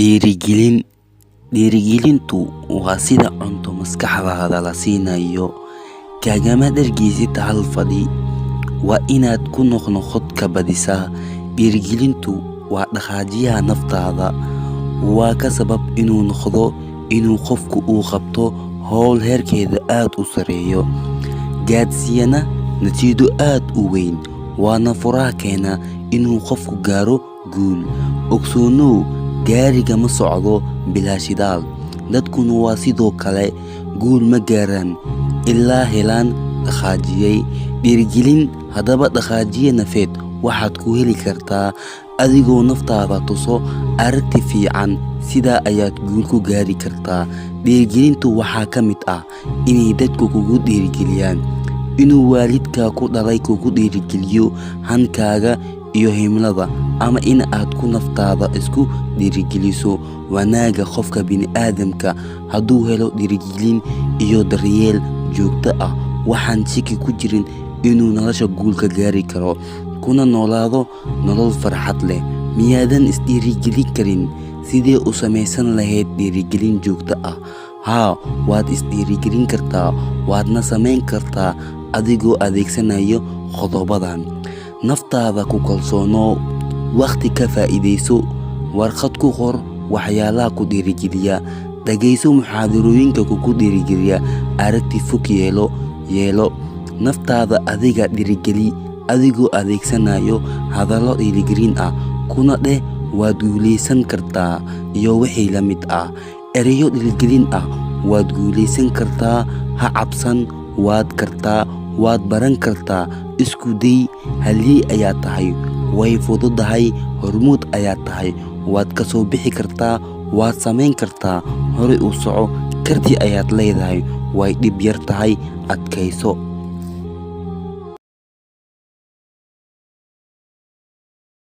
Dhiirigelin. Dhiirigelintu waa sida cunto maskaxdaada la siinayo. Kaagama dhergeysid hal fadhi. Waa inaad ku noqnoqod ka badisaa. Dhiirigelintu waa dhaqaajiyaha naftaada. Waa ka sabab inuu noqdo inuu qofku uu qabto howl heerkeeda aad u sareeyo, gaadhsiiyana natiijo aad u weyn. Waana furaha keena inuu qofku gaaro guul. Ogsoonow, gaariga ma socdo bilaa shidaal. Dadkuna waa sidoo kale, guul ma gaaraan ilaa helaan dhaqaajiyay. Dhiirigelin. Haddaba, dhaqaajiye nafeed waxaad ku heli kartaa adigoo naftaada tuso aragti fiican. Sidaa ayaad guul ku gaari kartaa. Dhiirigelintu waxaa ka mid ah inay dadku kugu dhiirigeliyaan, inuu waalidkaa ku dhalay kugu dhiirigeliyo hankaaga iyo himilada, ama in aad ku naftaada isku dhiirigeliso wanaagga. Qofka bini'aadamka hadduu helo dhiirigelin iyo daryeel joogto ah, waxaan shaki ku jirin inuu nolosha guul ka gaari karo, kuna noolaado nolol farxad leh. Miyaadan isdhiirigelin karin? Sidee u samaysan lahayd dhiirigelin joogto ah? Haa, waad isdhiirigelin kartaa, waadna samayn kartaa adigoo adeegsanaya qodobadan. Naftaada ku kalsoonow. Waqti ka faa'iidayso. Warqad ku qor waxyaalaha ku dhiirigeliya. Dhagayso muxaadarooyinka kugu dhiirigeliya. Aragti fog yeelo. Naftaada adiga dhiirigeli adigoo adeegsanayo hadallo dhiirigelin ah, kuna dheh "Waad guulaysan kartaa" iyo wixii la mid ah. Ereyo dhiirigelin ah: Waad guulaysan kartaa, ha cabsan, waad kartaa, waad baran kartaa, isku day, halyey ayaa tahay, way fududahay, hormuud ayaa tahay, waad ka soo bixi kartaa, waad samayn kartaa, hore u soco, karti ayaad leedahay, way dhib yar tahay, adkayso.